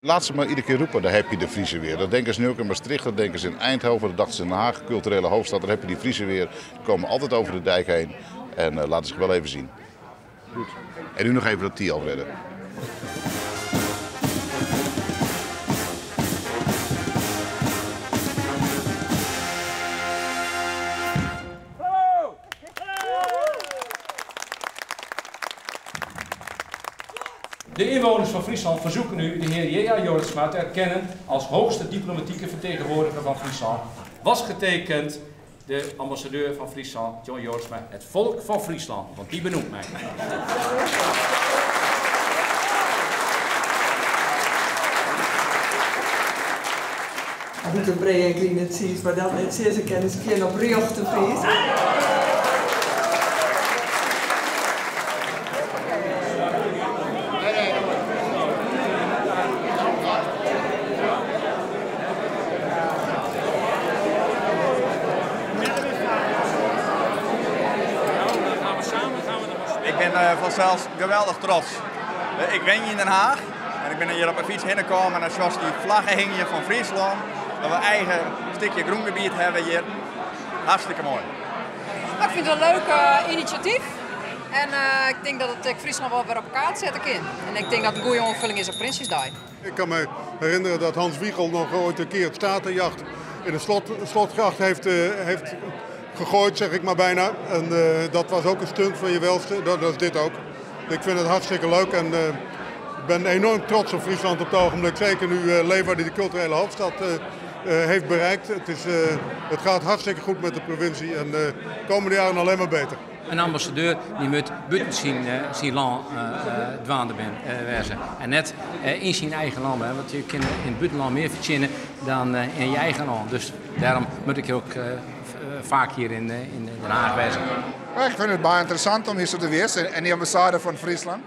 Laat ze maar iedere keer roepen, daar heb je de Friezen weer. Dat denken ze nu ook in Maastricht, dat denken ze in Eindhoven, dat dachten ze in Den Haag, culturele hoofdstad. Daar heb je die Friezen weer. Die komen altijd over de dijk heen en laten zich wel even zien. Goed. En nu nog even dat Thialf redden. De inwoners van Friesland verzoeken u de heer J.A. Jorritsma te erkennen als hoogste diplomatieke vertegenwoordiger van Friesland. Was getekend de ambassadeur van Friesland, John Jorritsma, het volk van Friesland, want die benoemt mij. Bûten brea en griene tsiis, mar dat net sizze kin is gjin oprjochte Fries. Ik ben fansels geweldich trots. Ik wenje yn Den Haag en ik bin hjir op 'e fyts hinne kommen en dan sjochst dy flagge hingjen fan Fryslân, dat we eigen stikje grûngebiet hawwe hjir. Hartstikke moai. Ik fyn it in leuk inisjatyf en ik tink dat it ek Fryslân wol wer op 'e kaart sette kin. En ik tink dat it in goede oanfulling is op Prinsjesdei. Ik kan me herinneren dat Hans Wiegel nog ooit een keer het Statenjacht in de slotgracht heeft gegooid, zeg ik maar bijna. En dat was ook een stunt van je welste, dat is dit ook. Ik vind het hartstikke leuk en ik ben enorm trots op Friesland op het ogenblik. Zeker nu Leeuwarden de culturele hoofdstad heeft bereikt. Het gaat hartstikke goed met de provincie en de komende jaren alleen maar beter. Een ambassadeur die moet buiten zijn land dwaande wezen. En net in zijn eigen land, hè, want je kunt in het buitenland meer verzinnen dan in je eigen land. Dus daarom moet ik ook vaak hier in Den Haag wezen. Ja, ik vind het baie interessant om hier zo te wezen in de ambassade van Friesland.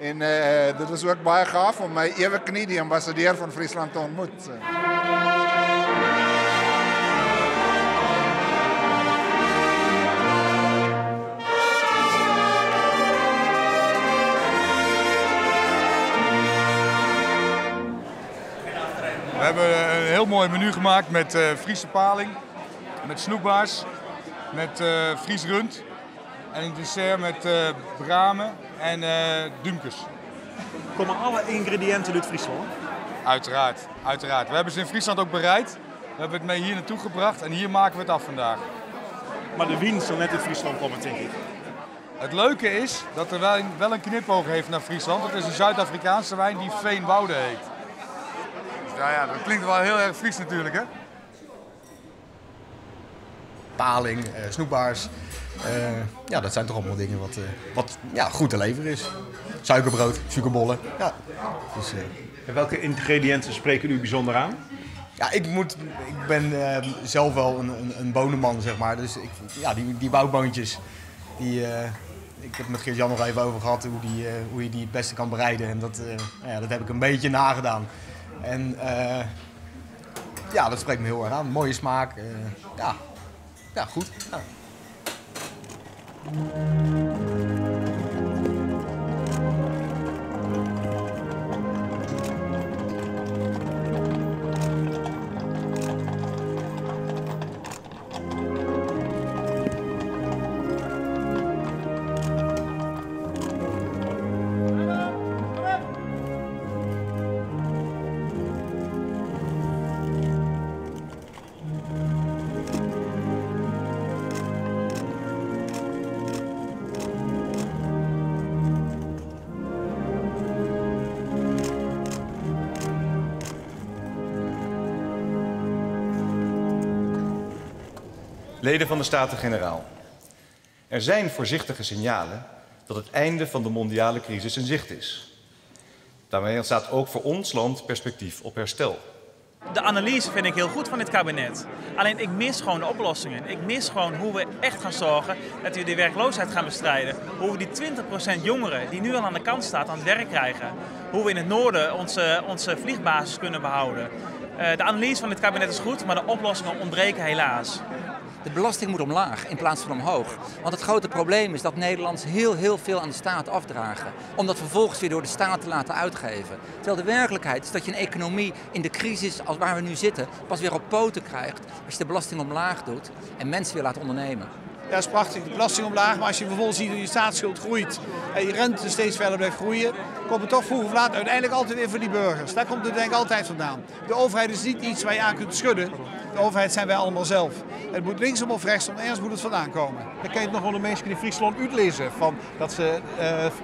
En dit is ook baie gaaf om my ewe knie, die ambassadeur van Friesland, te ontmoeten. We hebben een heel mooi menu gemaakt met Friese paling, met snoekbaars, met Fries rund en een dessert met bramen en duumkes. Komen alle ingrediënten uit Friesland? Uiteraard, uiteraard. We hebben ze in Friesland ook bereid. We hebben het mee hier naartoe gebracht en hier maken we het af vandaag. Maar de wien zal net uit Friesland komen, denk ik. Het leuke is dat de wijn wel een knipoog heeft naar Friesland. Het is een Zuid-Afrikaanse wijn die Veenwouden heet. Dat klinkt wel heel erg Fries natuurlijk, hè? Paling, snoekbaars. Dat zijn toch allemaal dingen wat goed te leveren is. Suikerbrood, suikerbollen. Ja. Dus. En welke ingrediënten spreken u bijzonder aan? Ja, ik ben zelf wel een bonenman. Dus die woudboontjes, ik heb met Geert-Jan nog even over gehad hoe je die het beste kan bereiden. En dat heb ik een beetje nagedaan. En dat spreekt me heel erg aan. Mooie smaak. Ja. Ja, goed. Ja. Leden van de Staten-Generaal, er zijn voorzichtige signalen dat het einde van de mondiale crisis in zicht is. Daarmee ontstaat ook voor ons land perspectief op herstel. De analyse vind ik heel goed van dit kabinet. Alleen ik mis gewoon de oplossingen. Ik mis gewoon hoe we echt gaan zorgen dat we de werkloosheid gaan bestrijden. Hoe we die 20% jongeren die nu al aan de kant staat aan het werk krijgen. Hoe we in het noorden onze vliegbasis kunnen behouden. De analyse van dit kabinet is goed, maar de oplossingen ontbreken helaas. De belasting moet omlaag in plaats van omhoog. Want het grote probleem is dat Nederlanders heel, heel veel aan de staat afdragen. Om dat vervolgens weer door de staat te laten uitgeven. Terwijl de werkelijkheid is dat je een economie in de crisis als waar we nu zitten pas weer op poten krijgt als je de belasting omlaag doet en mensen weer laat ondernemen. Ja, dat is prachtig, de belasting omlaag. Maar als je vervolgens ziet hoe je staatsschuld groeit en je rente steeds verder blijft groeien, komt het toch vroeg of laat uiteindelijk altijd weer voor die burgers. Daar komt het denk ik altijd vandaan. De overheid is niet iets waar je aan kunt schudden. De overheid zijn wij allemaal zelf. Het moet linksom of rechtsom, ergens moet het vandaan komen. Dan kan je het nog wel de mensen in Friesland uitlezen. Van dat ze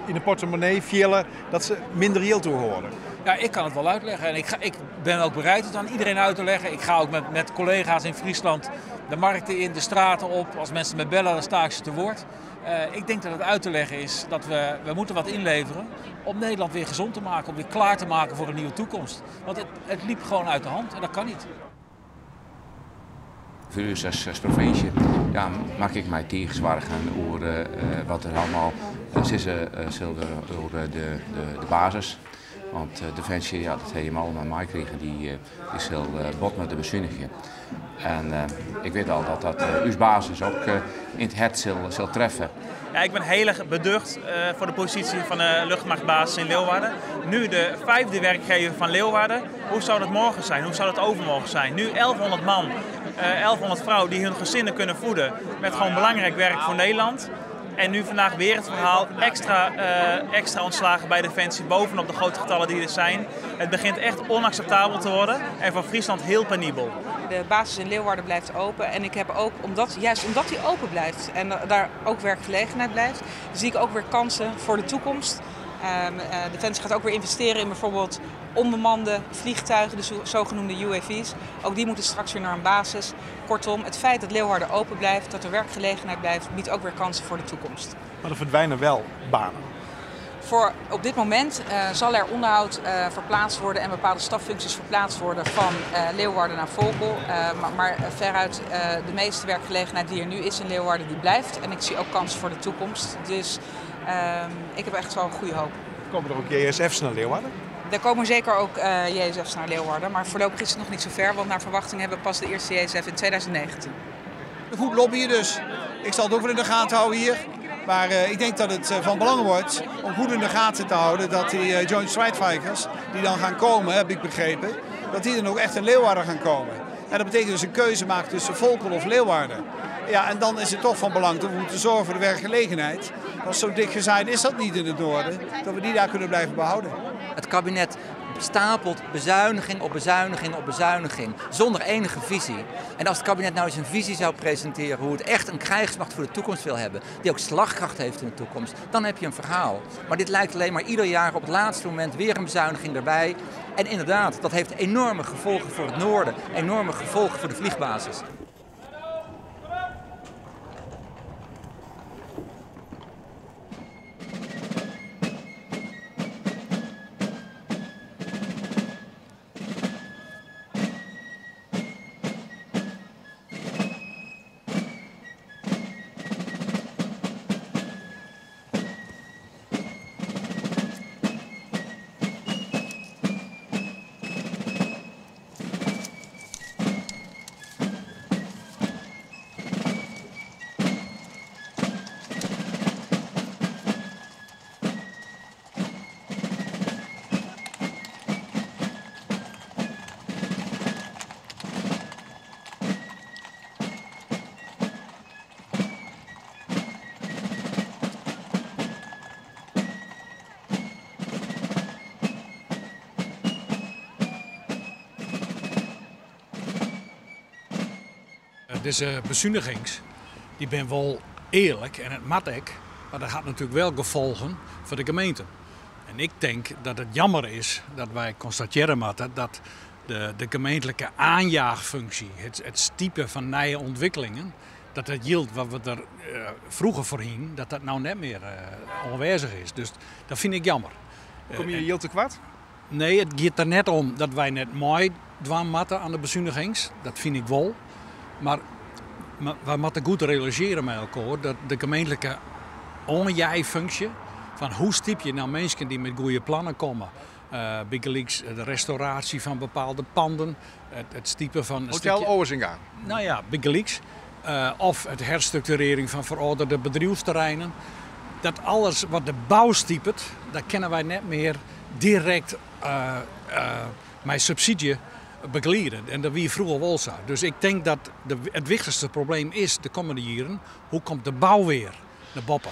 in de portemonnee vielen, dat ze minder geld horen. Ja, ik kan het wel uitleggen en ik ben ook bereid het aan iedereen uit te leggen. Ik ga ook met collega's in Friesland de markten in, de straten op. Als mensen me bellen, dan sta ik ze te woord. Ik denk dat het uit te leggen is dat we moeten wat inleveren om Nederland weer gezond te maken, om weer klaar te maken voor een nieuwe toekomst. Want het liep gewoon uit de hand en dat kan niet. Voor ons als provincie, ja, maak ik mij tegen zorgen over wat er allemaal is, over de basis. Want Defensie, ja, dat heeft je allemaal meegekregen, die is heel bot met de bezuinigingen. En ik weet al dat dat uw basis ook in het hart zal treffen. Ja, ik ben heel erg beducht voor de positie van de luchtmachtbasis in Leeuwarden. Nu de 5e werkgever van Leeuwarden. Hoe zou dat morgen zijn? Hoe zou dat overmorgen zijn? Nu 1100 man, 1100 vrouwen die hun gezinnen kunnen voeden met gewoon belangrijk werk voor Nederland. En nu vandaag weer het verhaal, extra ontslagen bij Defensie bovenop de grote getallen die er zijn. Het begint echt onacceptabel te worden en voor Friesland heel penibel. De basis in Leeuwarden blijft open en ik heb ook, juist omdat die open blijft en daar ook werkgelegenheid blijft, zie ik ook weer kansen voor de toekomst. Defensie gaat ook weer investeren in bijvoorbeeld onbemande vliegtuigen, de zogenoemde UAV's. Ook die moeten straks weer naar een basis. Kortom, het feit dat Leeuwarden open blijft, dat er werkgelegenheid blijft, biedt ook weer kansen voor de toekomst. Maar er verdwijnen wel banen. Op dit moment zal er onderhoud verplaatst worden en bepaalde staffuncties verplaatst worden van Leeuwarden naar Volkel. Maar veruit de meeste werkgelegenheid die er nu is in Leeuwarden, die blijft. En ik zie ook kansen voor de toekomst. Dus ik heb echt wel een goede hoop. Komen er ook JSF's naar Leeuwarden? Er komen zeker ook JSF's naar Leeuwarden, maar voorlopig is het nog niet zo ver, want naar verwachting hebben we pas de eerste JSF in 2019. Goed lobbyen dus. Ik zal het ook wel in de gaten houden hier. Maar ik denk dat het van belang wordt om goed in de gaten te houden dat die Joint Strike Fighters, die dan gaan komen, heb ik begrepen, dat die dan ook echt in Leeuwarden gaan komen. En dat betekent dus een keuze maken tussen Volkel of Leeuwarden. Ja, en dan is het toch van belang dat we moeten zorgen voor de werkgelegenheid. Want zo dik gezaaid is dat niet in het noorden, dat we die daar kunnen blijven behouden. Het kabinet stapelt bezuiniging op bezuiniging op bezuiniging, zonder enige visie. En als het kabinet nou eens een visie zou presenteren hoe het echt een krijgsmacht voor de toekomst wil hebben, die ook slagkracht heeft in de toekomst, dan heb je een verhaal. Maar dit lijkt alleen maar ieder jaar op het laatste moment weer een bezuiniging erbij. En inderdaad, dat heeft enorme gevolgen voor het noorden, enorme gevolgen voor de vliegbasis. Deze bezuinigings, die ben wel eerlijk en het mat ik, maar dat gaat natuurlijk wel gevolgen voor de gemeente. En ik denk dat het jammer is dat wij constateren moeten dat de gemeentelijke aanjaagfunctie, het stiepen van nieuwe ontwikkelingen, dat het yield wat we er vroeger voor hingen, dat dat nou net meer aanwezig is. Dus dat vind ik jammer. Kom je yield tekort? Nee, het gaat er net om dat wij net mooi dwaan matten aan de bezuinigings. Dat vind ik wel. Maar we moeten goed realiseren met elkaar dat de gemeentelijke aanjaagfunctie van hoe stiep je nou mensen die met goede plannen komen. Bijgelijks de restauratie van bepaalde panden, het stiepen van een Hotel stukje Ozinga. Nou ja, bijgelijks. Of it herstrukturearjen fan ferâlderde bedriuwsterreinen. Dat alles wat de bou stipet, dat kinne wy net mear direkt mei subsydzje begeliede. En dat wie froeger wol sa. Dus ik tink dat de, it wichtichste probleem is de kommende jierren, hoe komt de bou wer nei boppe?